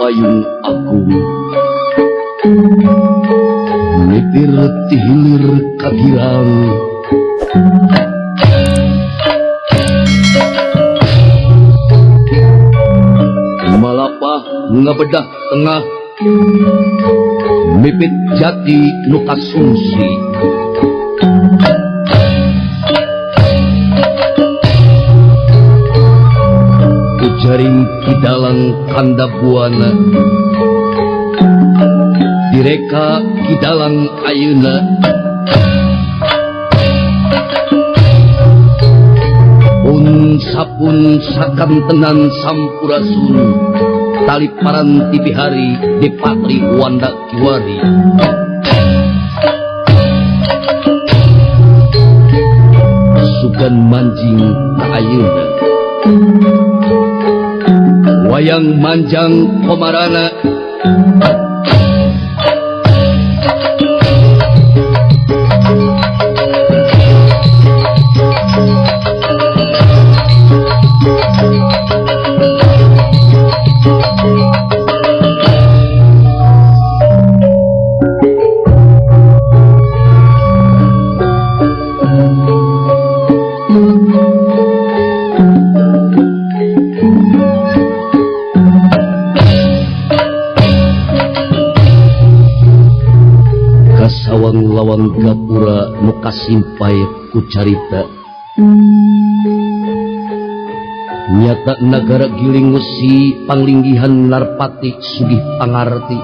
Payung Agung mitir ti hilir ka girang malapah ngabedah tengah mipit jati nu kasungsi jaring Kidalang Kanda Buana direka Kidalang ayeuna pun sapun sakantenan sampurasun tali paranti bihari dipatri wanda kiwari sugan manjing ka ayeuna wayang manjang komarana lawang gapura nu kasimpai ku carita nyata nagara Giling Wesi panglinggihan Narpati Sugih Pangarti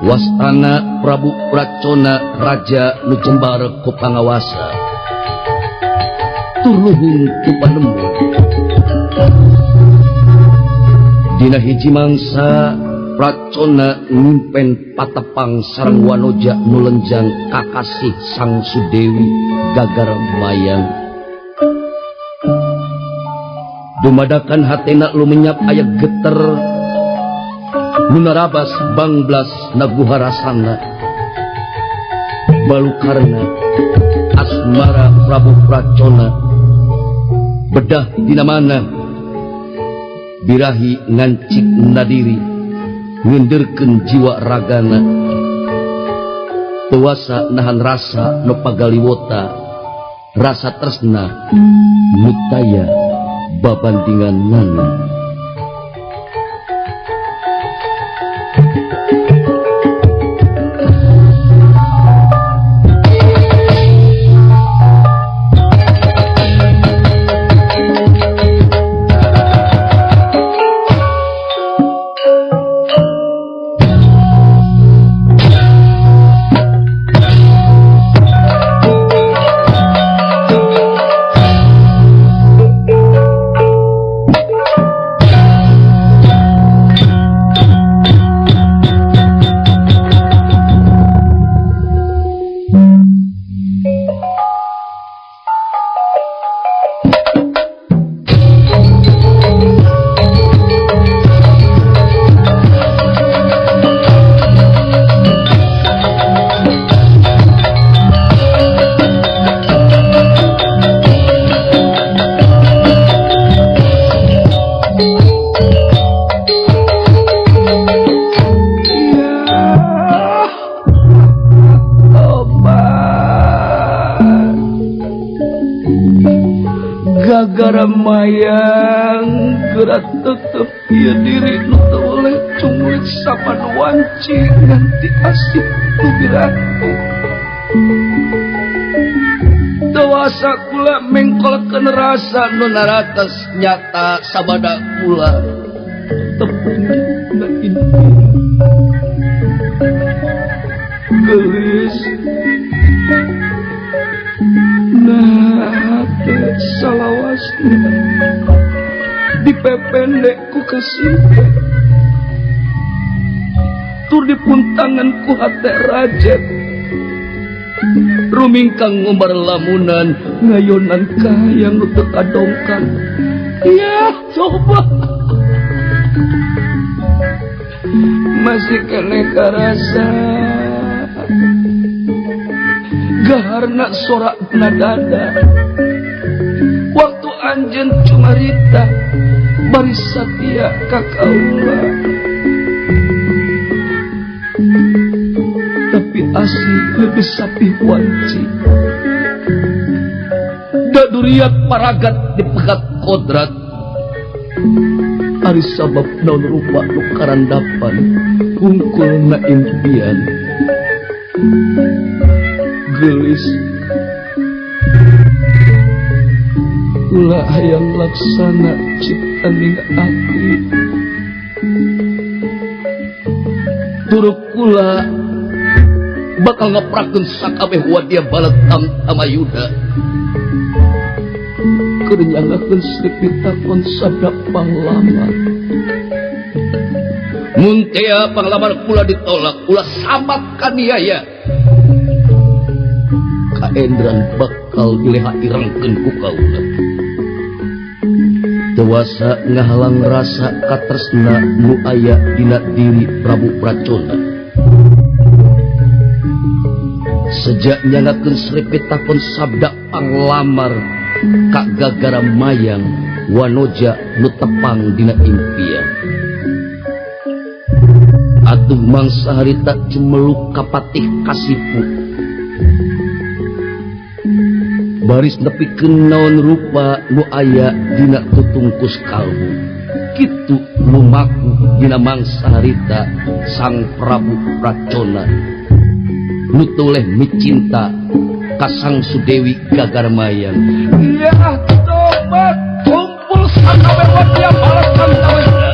wastana Prabu Pracona raja nu jembar ku pangawasa turluhun ku panemu dina hiji mangsa Pracona ngimpen patepang sareng wanoja nu lenjang kakasih Sang Sudewi Gagar Mayang dumadakan hatena lumenyap aya geter nu narabas bangblas naguha rasana balukarna asmara Prabu Pracona bedah dina mana birahi ngancik nadiri ngenderkeun jiwa ragana teuasa nahan rasa nu pagaliwota rasa tresna nu taya babandinganana. Gagara mayang gerak tetep ieu diri nu teu oleh cumulit saban wanci nganti asih nu biraku dewasa kula mengkolkeun rasa nu narates nyata sabada kula tepung na inti gelis nah salawasna dipependek ku kasimpe tur dipuntangan ku hate rajet rumingkang ngumbar lamunan ngayonan kahayang nu teu kadongkang ya coba masih keneh karasa gaharna sorak na dada waktu anjeun cumarita bari satia ka kaula. Tapi asih lebih sapih wanci. Da duriat paragat dipegat kodrat. Ari sabab naon rupa nu karandapan hungkul na impian. Geulis ulah hayang laksana ciptaning ati. Turuk kula bakal ngaprakeun sakabeh wadia balet tamayuda. Keur nyangakeun Sri Pitakon sabda panglamar. Mun tea panglamar kula ditolak, kula samat kaniaya. Kaendran bakal dileha irengkeun ku kaula. Dewasa ngahalang rasa katresna nu aya dina diri Prabu Pracona. Sejak nyangakeun Sri Pitakon sabda panglamar ka gagara mayang wanoja nu tepang dina impian. Atuh mangsa harita cumeluk kapatih kasipu. Baris nepikeun naon rupa nu aya dina tutungkus kalbu. Kitu lumaku dina mangsa harita Sang Prabu Pracona nu teu leh micinta ka Sang Sudewi Gagarmayang. Ya tobat kumpul sakabeh wadia balasan tawena.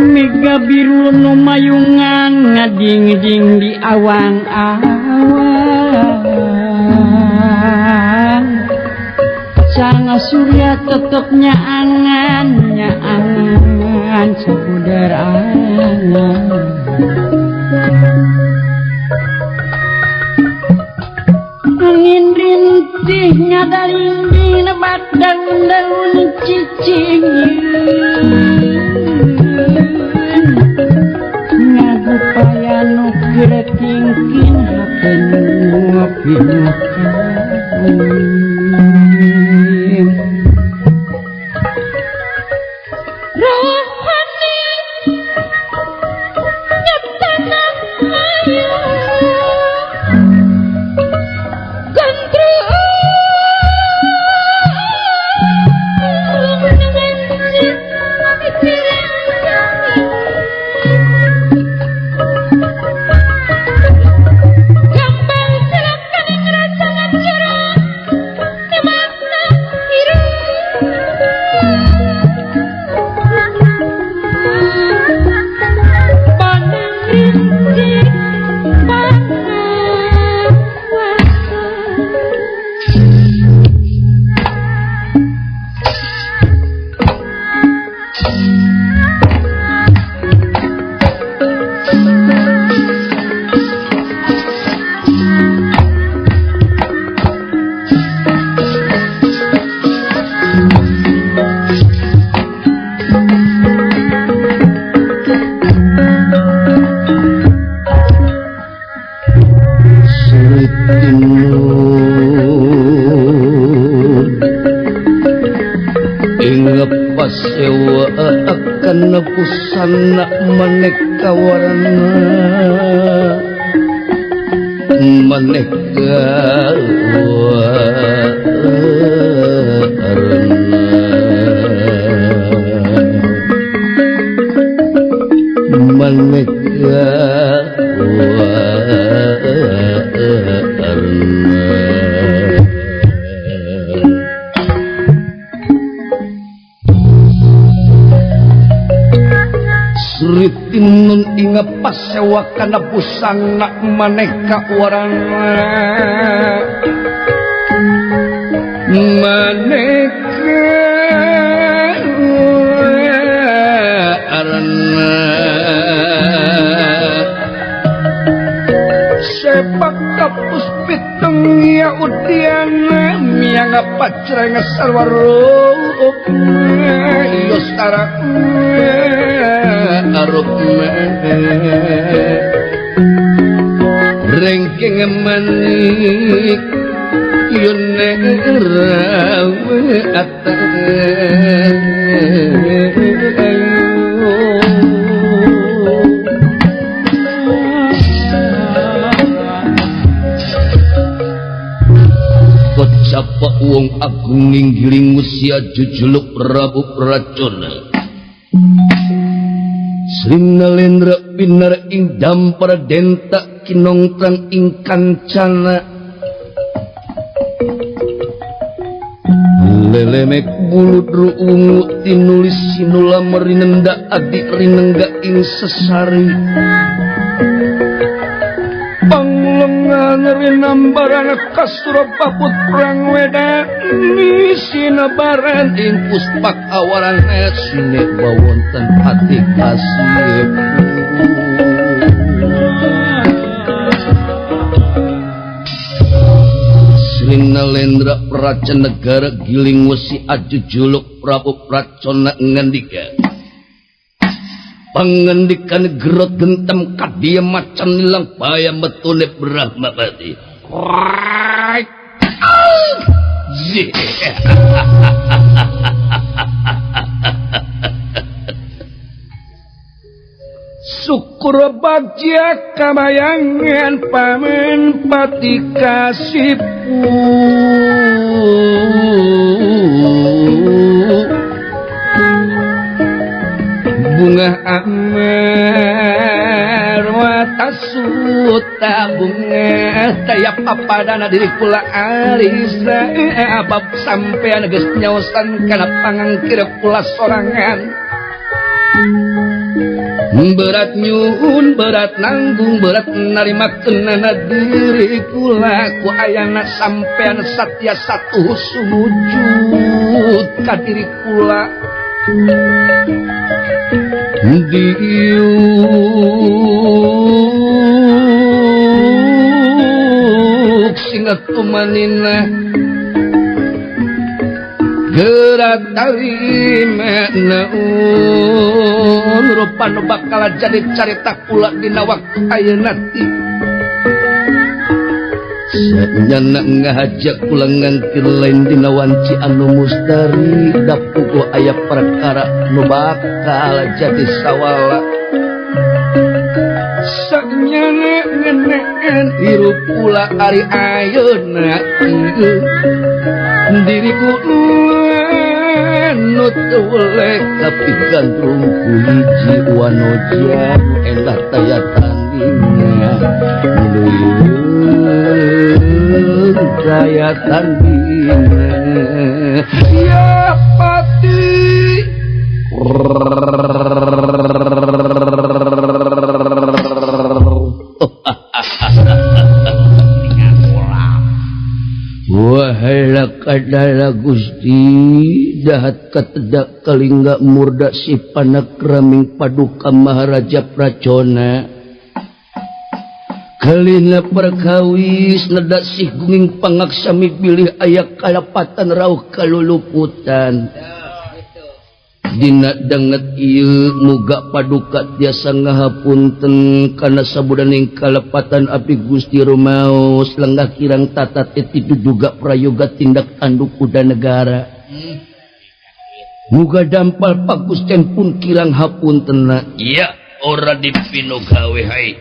Mega biru nu mayungan ngading-ding di awang-awang. Sang surya tetep nyaangan nyaangan sabuder angan. Angin rintih ngadalinding nebak daun-daun cicing. Ngagupaya nu kiretingkin hate nu Rohani nyatana ayu gandrung gampang silakan ngrasa ngajurang. Pasewa kana busana maneka warna maneka warna maneka warna. Sritinun inga pasewa kana busana maneka warna maneka warna. Sepak kapus pitung ya udiana miang pacreng sarwarup yo sarak arupme rengking manik yune rawe Kocapa wong agung nggiling usia jujuluk Prabu Pracona Sri Nalendra pinar ing dampar denta kinongtrang ing kancana lelemek bulu ungu tinulis sinula merinenda adi rinengga ing sesari panglengan rinambaran kasura paput prang wedani sinabaran ing puspak awaran sine bawonten ati kasih. Sri Nalendra Prajanegara giling wesi aju juluk Prabu Pracona ngandika pangandikan gerot gentem kadia macan nilang baya metune Brahmapati. Syukur bagja kamayangan pamen pati kasipu bunga amar watasuta bunga daya papadana diri kula alisa bab sampean geus nyaosan kana pangangkir kula sorangan berat nyuhun berat nanggung berat narima kenana diri kula ku ayana sampean satya satu sumujud ka diri kula diuk singa tumanina gerak tarima naun rupa nu bakal jadi carita kula dina waktu ayeuna ti sanyana ngahajak kula ngangkir lain dina wanci anu mustari dapuguh aya perkara nu bakal jadi sawala sanyana ngeneen hirup kula ari ayeuna ieu diriku nu teu weleh kapigandrung ku hiji wanoja nu endah taya tandinga nu daya tandinga ya pati. Wahai lakadala Gusti dahat katedak kalingga murda si panakraming paduka Maharaja Pracona kalina perkawis neda sih gunging pangaksami bilih aya kalapatan rauh kaluluputan dina danget ieu muga paduka tiasa ngahapunten kana sabudaning kalepatan abdi Gusti rumaos lenggah kirang tata teti duduga prayoga tindak tanduk kuda negara. Muga dampal pagusten pun kirang hapuntena. Iya ora dipino gawe hai.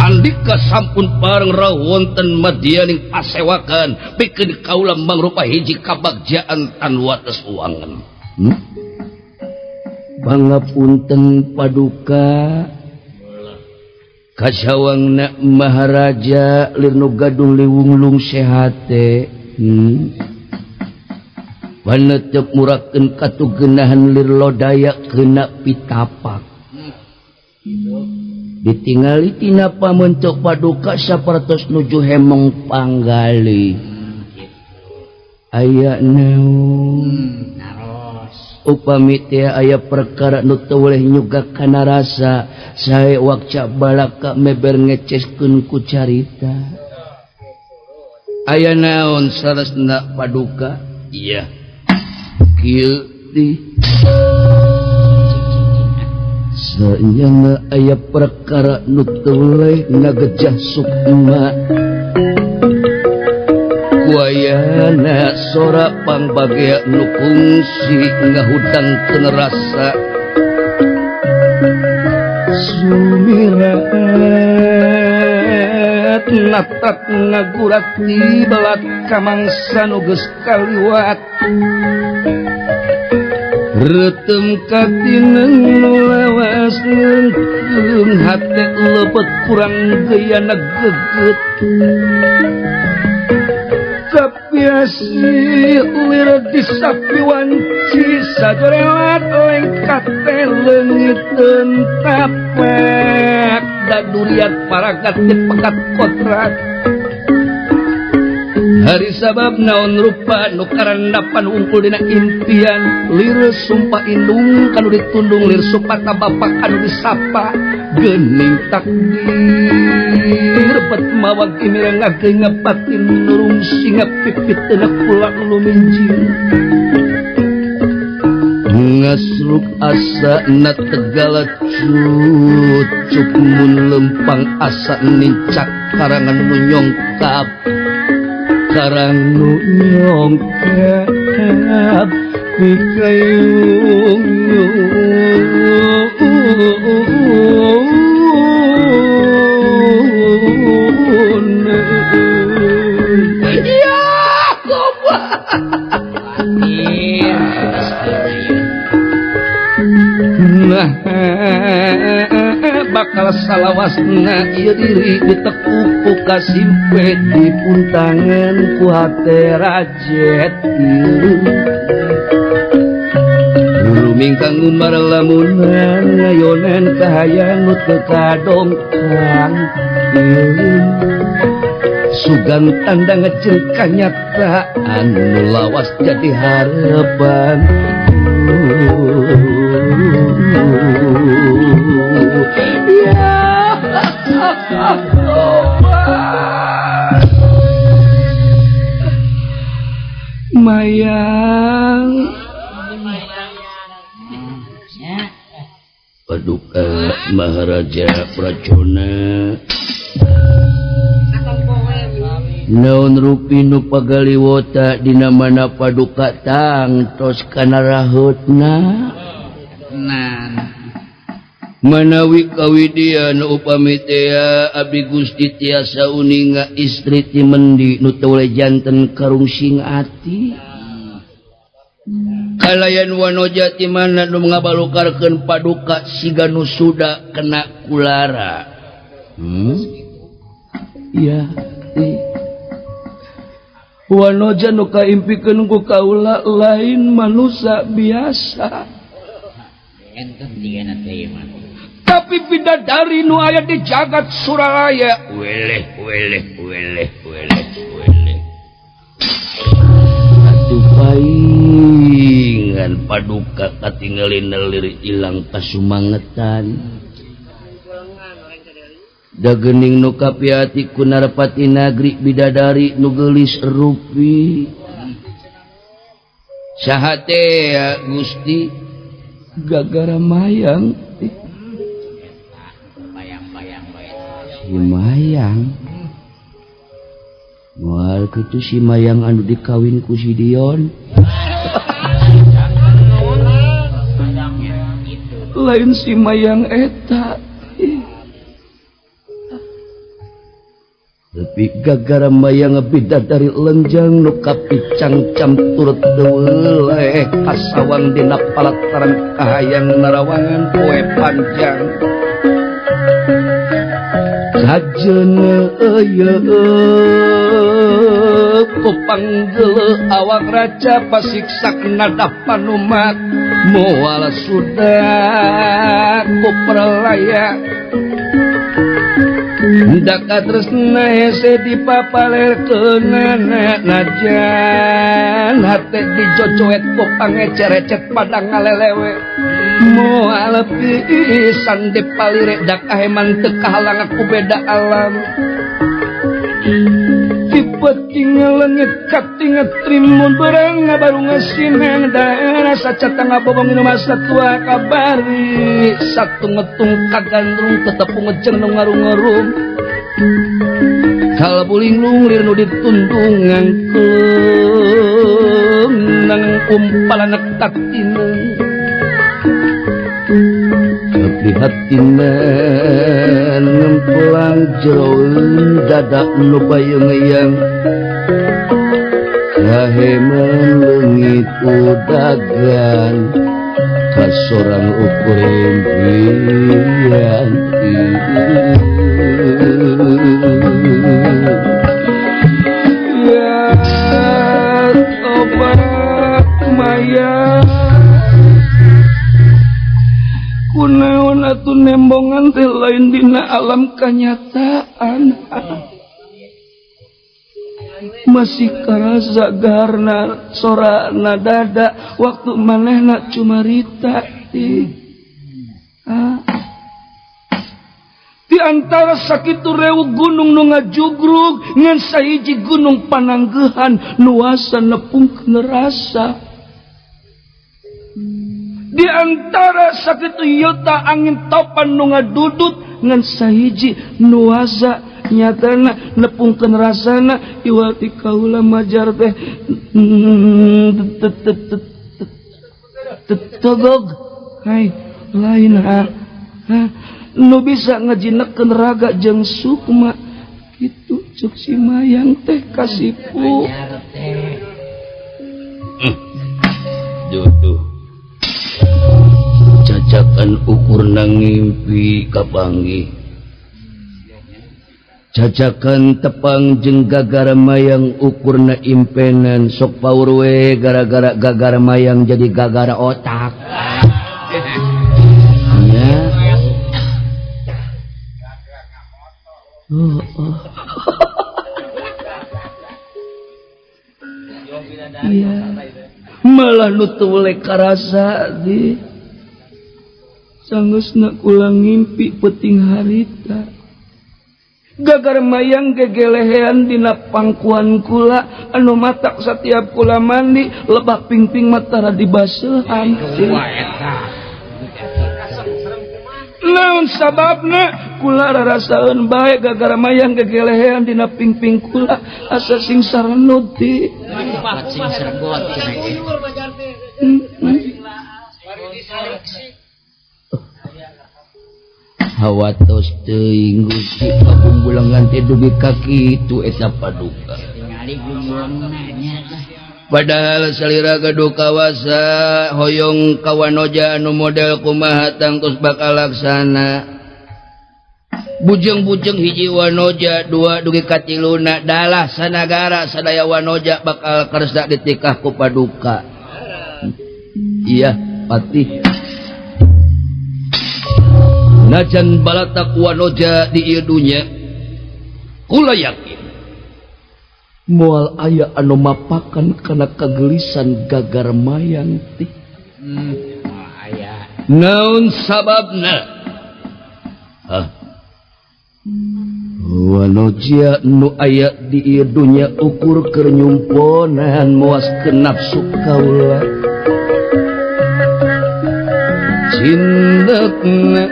Andika sampun bareng rawuh wonten madyaning pasewakan pikeun kaula mangrupa hiji kabagjaan tan wates uangan. Pangapunten paduka kasawangna Maharaja lir nu gaduh liwunglung sehate. Panetep murakeun katugenahan lir lodaya kena pitapak. Ditingali tina pamencok paduka sapertos nuju hemong panggali. Aya naon upami teh aya perkara nu teu boleh nyuga kana rasa sae wakca balaka meber ngeceskeun ku carita. Aya naon saresna paduka? Iya kieu teh sanyana aya perkara nu teu boleh ngagejah sukma. Wayana sora pangbagea nu kungsi ngahudangkeun rasa sumirat natat ngagurat di belat kamangsa nu geus kaliwat retem katineng nu lawas ngeungkeun hate lebet kurang geuana geget kapiasi lir disapi wanci sajorelat lengkat leungiteun tapak da duriat paragat dipekat kontrak hari sabab naon rupa nu karandapan unggul dina impian lir sumpah indung kanu ditundung lir supata bapak kanu disapa geuning takdir bet mawag imireng ngage ngapatin nurung singa pipit teu kula luminjing ngasruk asa na tegala cucuk mun lempang asa nincak karangan nu nyongkap karang nu nyongkap pikayung ya nah bakal salawasna ieu diri ditekuk ku kasimpe di puntangan ku hate rajet rumingkang ngumbar lamunan ngayonan kahayang nu teu kadongkang sugan tanda ngeceung kanyataan nu lawas jadi harapan. Ya Mayang Paduka Maharaja Pracona naon rupi nu pagaliwota dina mana paduka tangtos kana raheutna manawi kawidian upami teh abdi Gusti tiasa uninga istri ti mendi nu teu boleh janten karungsing ati kalayan wanoja ti mana nu ngabalukarkeun paduka siga nu suda kena kulara. Iya wanoja nu kaimpikeun ku kaula lain manusia biasa tapi bidadari nu aya di jagat Suralaya. Weleh weleh weleh weleh weleh atuh paingan paduka katingalin lir ilang kasumangetan da geuning nu kapiati ku narapati nagri bidadari nu geulis rupi saha teh Gusti gagara mayang si mayang moal kitu si mayang anu dikawin ku si Dion. Lain si mayang eta. Tapi gagara mayang bidadari lenjang nu kapicang-cam turut deuleh kasawang dina palataran kahayang narawangan poe panjang. Sajeuna euyeuk kupanggeuleuk awak raja pasiksak nada panumat moal sudah ku perlaya. Daka tresna hese dipapalerkeunana najan hate dijojoet ku pangecer-ecet pada ngalelewe moal pisan dipalire dak aheman teu kahalang ku beda alam. Tipeting leungit katinget trimun berang baru ngesinang daerah saca tangga bobong minum tua kabari satu ngetung kagandrung tetep ngejeng nu ngarung-ngerung kalbu linglung lir nu ditundung ngangkeung nang umpalan katineng kaprihatinan ngempelang jeroeun dada nu bayeng-yang kaheman leungit udagan kasorang ukur impian. Ya tobat maya kunaon atuh nembongan teh lain dina alam kanyataan. Masih karasa garna sorana dada waktu manehna cumarita di antara sakitu rewu gunung nu ngajugrug ngan sahiji gunung pananggehan nuasa nepungkeun rasa. Di antara sakitu yota angin topan nu ngadudut ngan sahiji nuasa nyatana nepungkeun rasana iwati kaula majar teh tegog hai lain ha nu bisa ngajinekkeun raga jeung sukma kitu ceuk si mayang teh kasipu. Jodoh cacakan ukurna ngimpi kapanggih cacakan tepang jeung gagara mayang ukurna impenan sok paur we gara-gara gagara mayang jadi gagara otak. Ya. Oh, oh. Iya. Malah nu teu weleh karasa di sanggeusna kula ngimpi peuting harita. Gagar mayang gegelehean dina pangkuan kula anu matak setiap kula mandi lebah pingping matara dibaseuhan. Naon sababna kula rarasaeun bae gagar mayang gegelehean dina pingping kula asa sing sarenud ti. Sing sergot cenah. Hawatos teuing Gusti pabumbulengan teh dugi ka kitu eta paduka. Padahal salira gaduh kawasa hoyong ka wanoja anu model kumaha tangtos bakal laksana. Bujeng-bujeng hiji wanoja dua dugi ka tiluna dalah sanagara sadaya wanoja bakal kersa ditikah ku paduka. Iya patih. Najan balatak wanoja di ieu dunya kula yakin moal aya anu mapakan kana kagelisan gagar mayang teh. Aya. Naon sababna? Hah? Wanoja nu aya di ieu dunya ukur keur nyumponan muaskeun nafsu kaula. Cindekna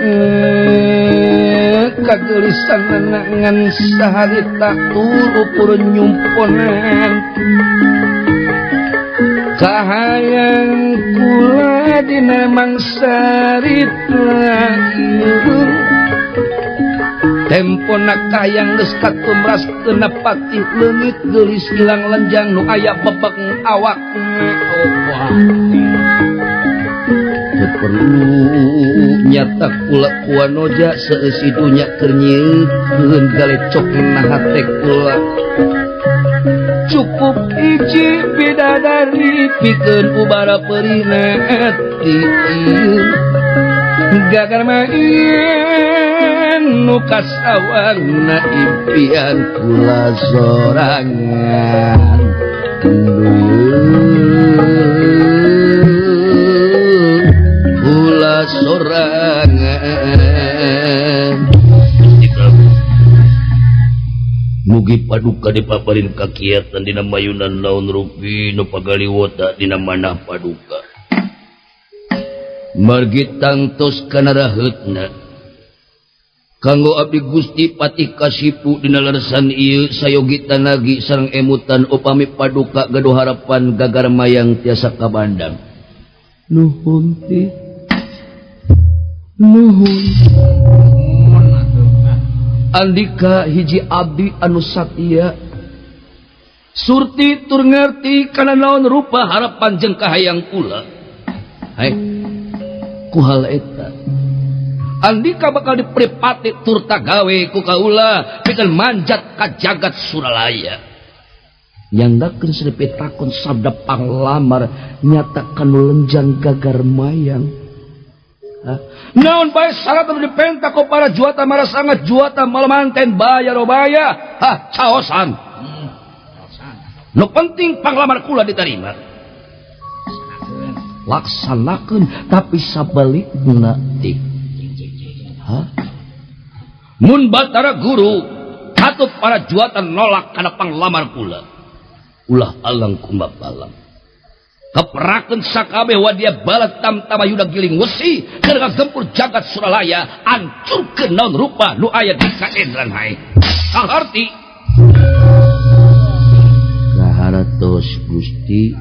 kagelisan ngan saharita turu purun nyumponan. Kahayang kula dina mangsa rita tempona kahayang geus katumras kena patih leungit geulis ilang lenjang nu aya bebeng awak. Teu perlu nyata kula kuanoja seusi dunya keur nyieun galecok na hate kula. Cukup hiji bidadari pikeun ubara perina ati gagar main nu kasawangna impian kula sorangan kula sorangan. Mugi paduka dipaparin kakiatan dina mayunan naon rupi nu pagaliwota dina manah paduka. Margi tangtos kana raheutna kanggo abdi Gusti Patih Kasipu dina leresan ieu sayogi tanagi sareng emutan upami paduka gaduh harapan gagar mayang tiasa kabandang. Nuhun ti. Nuhun. Andika hiji abdi anu satia surti tur ngerti kana naon rupa harapan jeung kahayang kula. Hai ku hal eta andika bakal dipripati tur tagawe ku kaula pikeun manjat ka jagat Suralaya. Nyanggakeun srepe takon sabda panglamar nyata kanu lenjang gagar mayang. Naon bae syarat anu dipenta ku para juata marasanga juata malamanten bayar obaya. Hah, caosan. Nu penting panglamar kula diterima. Laksanakeun tapi sabalikna tik. Hah? Mun Batara Guru katut para juata nolak kana panglamar kula. Ulah alang kumabalang. Keperakeun sakabeh wadia balat tamtama yuda giling wesi keur ngagempur jagat Suralaya ancurkeun naon rupa nu aya di kaendran hae. Kaharti kahartos Gusti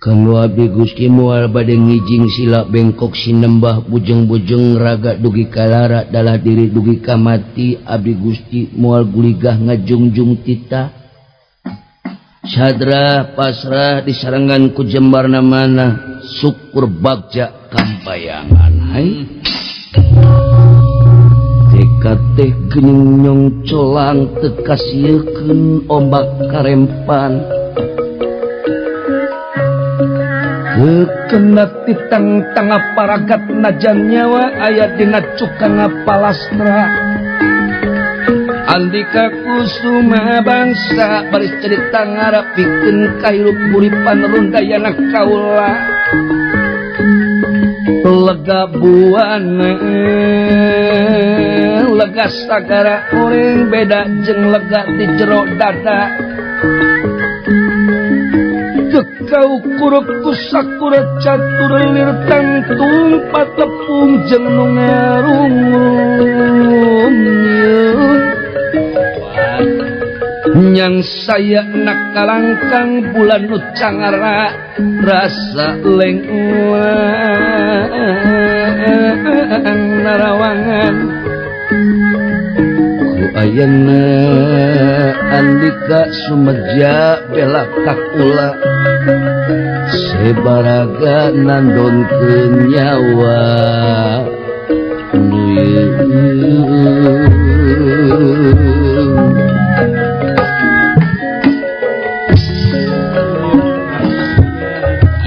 kanggo abdi Gusti moal bade ngijing sila bengkok sinembah bujeng-bujeng raga dugi kalara dalah diri dugi ka mati abdi Gusti moal guligah ngajungjung titah sadra pasrah disarengan ku jembarna mana syukur bagja kambayangan hai teka teh geuning nyong colang teu kasiekeun ombak karempan kena titang tangah paragat najan nyawa aya dina cukang palastra. Andika kusuma bangsa baris cerita ngarapikeun kahirup uripan rundayana kaula lega buana lega sagara oreng beda jeung lega di jero dada kekau kuruk kusakura catur lir tangtung patepung jeung nu ngarungung nyang saya nakalangkang bulan nu cangara rasa leng narawangan ku ayana andika sumeja bela kakula sebaraga nandonkeun nyawa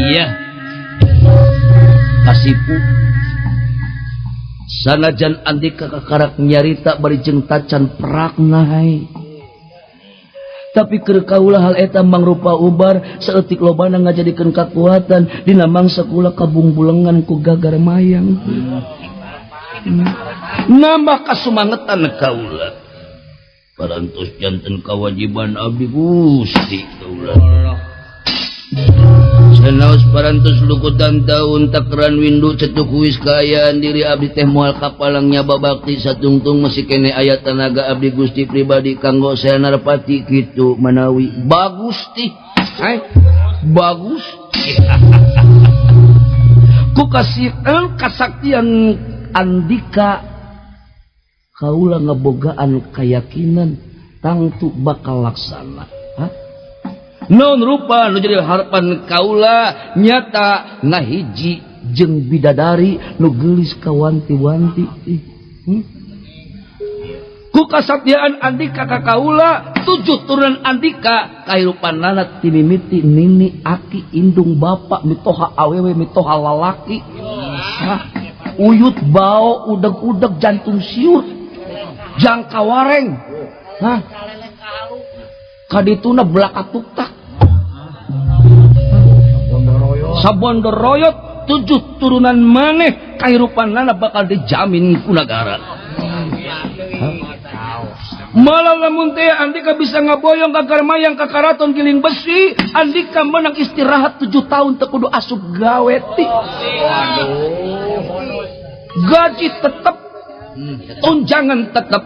iya kasipu sanajan andika kakarak nyarita bari jeung tacan perakna hai tapi keur kaula hal eta mangrupa ubar saeutik lobana ngajadikeun kakuatan dina mangsa kula kabungbulengan ku gagar mayang nambah kasumangetan kaula parantos janten kawajiban abdi Gusti kaula. Sanaos parantos lukutan taun takran windu cetuk wis kaayaan diri abdi teh moal kapalang nyaba bakti satungtung masih kene aya tanaga abdi Gusti pribadi kanggo Senarpati kitu manawi bagus ti Hai bagus. Ku kasihan kasaktian Andika kaula ngebogaan keyakinan tangtu bakal laksana. Hah? Naon rupa nu jadi harapan kaula nyata ngahiji jeung bidadari nu geulis kawanti-wanti. Ku kasaktian Andika ka kaula 7 turunan Andika kahirupanana timimiti nini aki indung bapak mitoha awewe mitoha lalaki. Hah? Uyut bao udeg-udeg jantung siur jangka wareng. Hah? Kadituna belakatuktak sabondoroyot 7 turunan maneh kahirupanana bakal dijamin ku nagara. Malah lamun teh Andika bisa ngaboyong ka Garmayang ka Karaton Giling Besi, Andika menang istirahat 7 tahun teu kudu asup gawe ti. Gaji tetep, tunjangan tetep.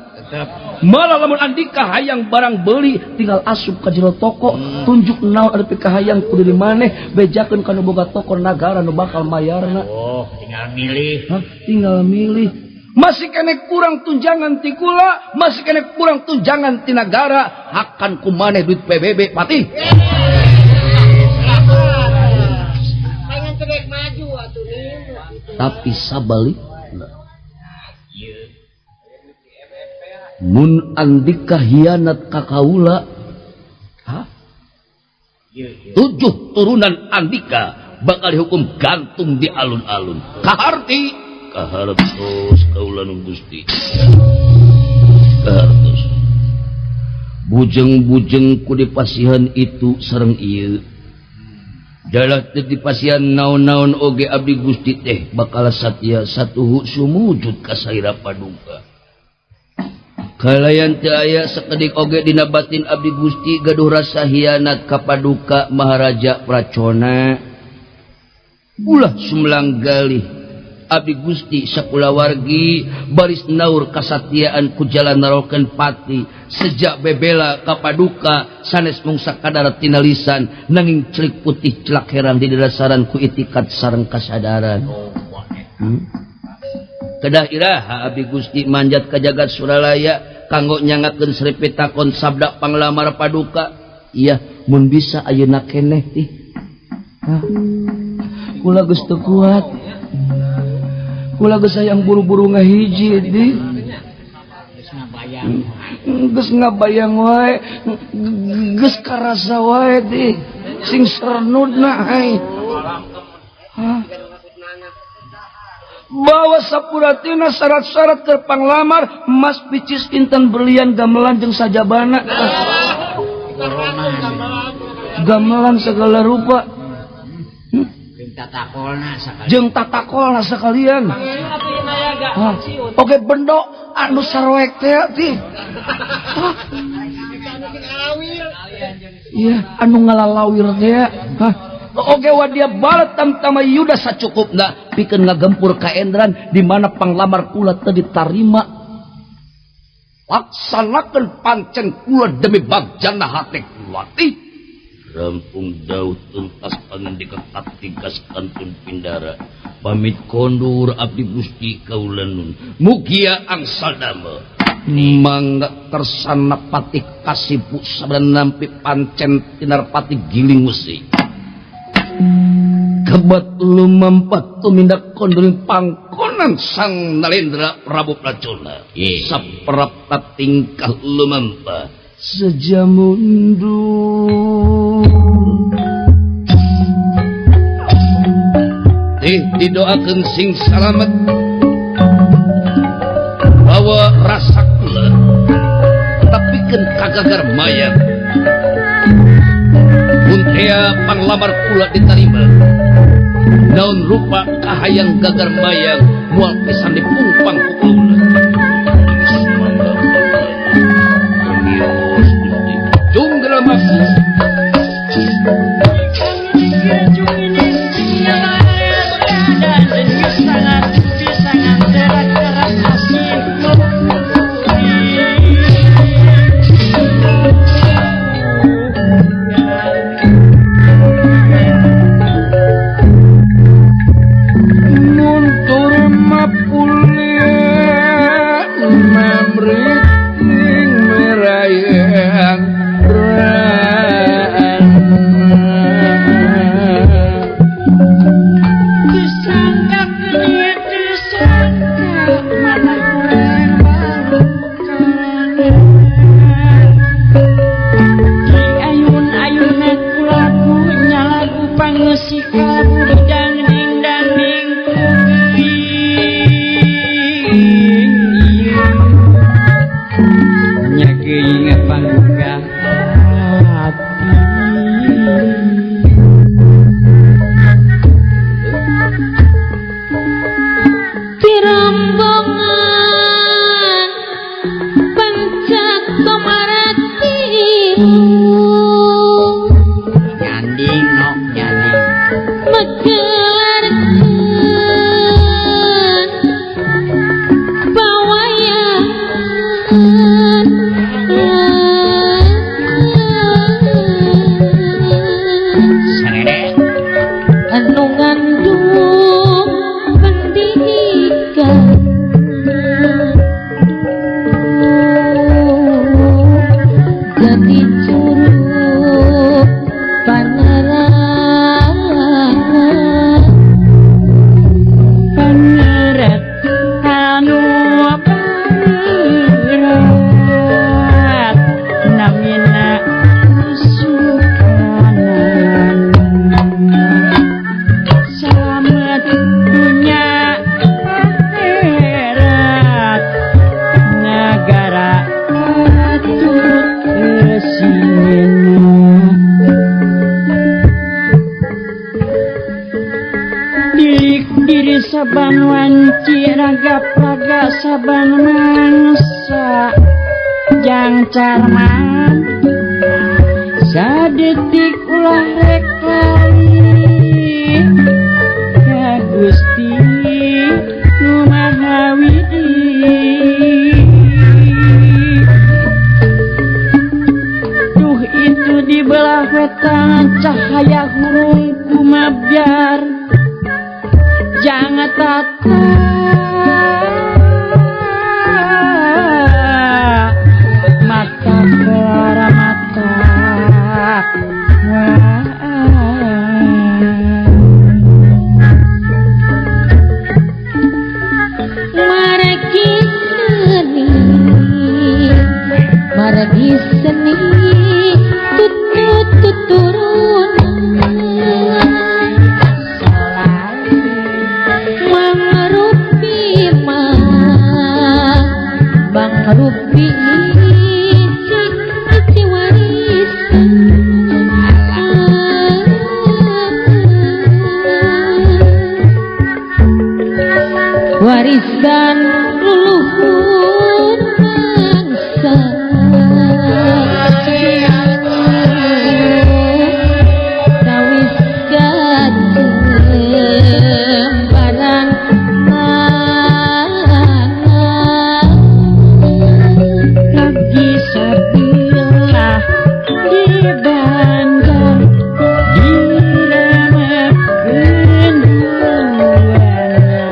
Malah lamun Andika hayang barang beli tinggal asup ka jero toko, tunjuk naon anu pikahayang ku diri maneh, bejakeun ka nu boga toko nagara nu bakal mayarna. Oh, tinggal milih. Hah? Tinggal milih. Masih kene kurang tunjangan ti kula, masih kene kurang tunjangan ti nagara, hakan ku maneh duit PBB pati. Pengen cedek maju atuh nih. Tapi sabalikna mun Andika hianat ka kaula, hah? 7 turunan Andika bakal dihukum gantung di alun-alun. Kaharti kahartos kaula nu Gusti. Kahartos. Bujeng-bujeng ku dipasihan itu sareng ieu. Dalah teu dipasihan naon-naon oge abdi Gusti teh bakal satya satuhu sumujud ka saira paduka. Kalayan teu aya sakedik oge dina batin abdi Gusti gaduh rasa hianat ka paduka Maharaja Pracona. Ulah sumlang galih abdi Gusti sakulawargi baris naur kasatiaan ku jalan narokeun pati sejak bebela ka paduka sanes mung sakadar tina lisan nanging celik putih celak herang di dasaran ku itikat sareng kasadaran. Kedah iraha abdi Gusti manjat ka jagat Suralaya kanggo nyangakeun Sri Pitakon sabda panglamar paduka. Iya mun bisa ayeuna keneh tih. Hah? Kula geus teu kuat. Kula geus hayang buru-buru ngahiji di. Geus ngabayang wae, geus karasa wae di. Sing sernudna hai. Hah? Bawa sapuratina syarat-syarat keur panglamar mas picis intan berlian gamelan jeung sajabana. Gamelan segala rupa. Jeung tatakolna sekalian. Oke bendo anu saroek teh ti. Iya, anu ngalalawir teh. Hah. Oke wadia balet tamtama yuda sacukupna pikeun ngagempur kaendran di mana panglamar kula teu ditarima. Laksanakeun pancen kula demi bagjana hate kula tih. Rampung Daud tuntas pangandika katigas kantun pindara pamit kondur abdi Gusti kaula nun mugia angsal damel mangga kersana pati kasibu saban nampi pancen tinarpati giling wesi kebat lumampat tumindak konduring pangkonan sang Nalendra Prabu Pracona saprapta tingkah lumampa seja mundur teh didoakeun sing salamet bawa rasa kula tapikeun kagagar mayat mun tea panglamar kula ditarima naon rupa kahayang gagar mayang moal pisan dipungpang ku kaula. besi kalabu bedang ding dang ding geuing nya geuing pangga hati Rombongan pancak komarati nyanding nok nyanding megelarkeun pawayangan serere anu ngandung pendidikan jati curug pangeran pangerat anu pangerat namina sukanan salamet dunya akhirat nagara patut kesingena Dilik diri saban wanci raga praga saban mangsa jang carman sadetik ulah rek lali ka Gusti Nu Maha Widi. Duh itu di belah wetan cahaya hurung kumabyar jangan tata mata kelara mata margi seni margi seni tutut tuturunan mangrupi mah mangrupi ici warisan warisan leluhur bangsa tawis kajembaran mana lagi sebelah di bandar diramakeun duanana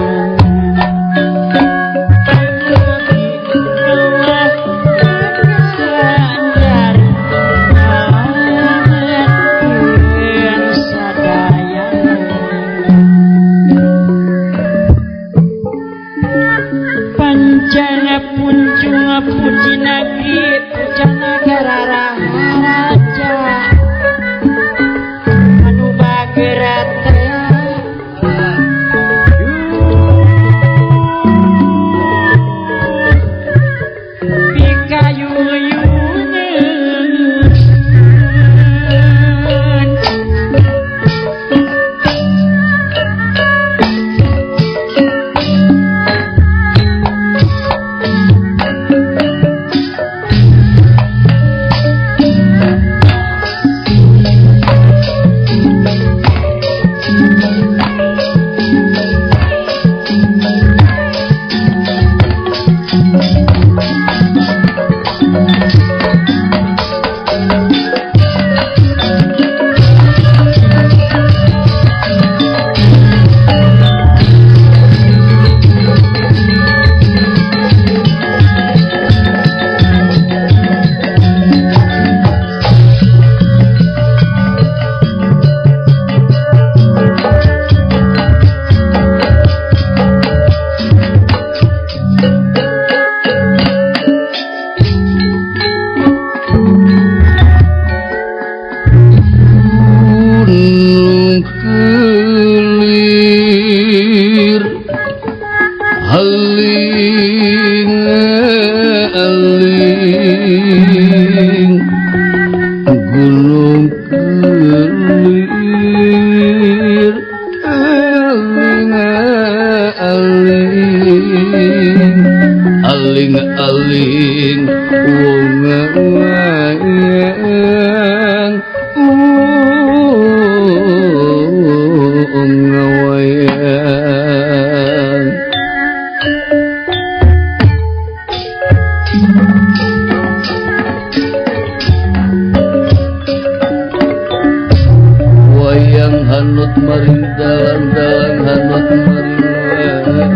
hanut maring dalang dalang hanut maring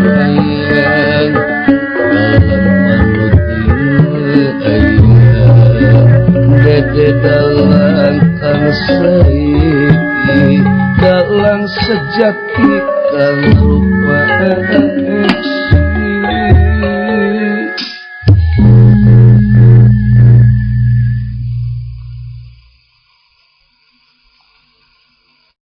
wayang dalang manut ayang dede dalang kang saiki dalang sejati kang rupa.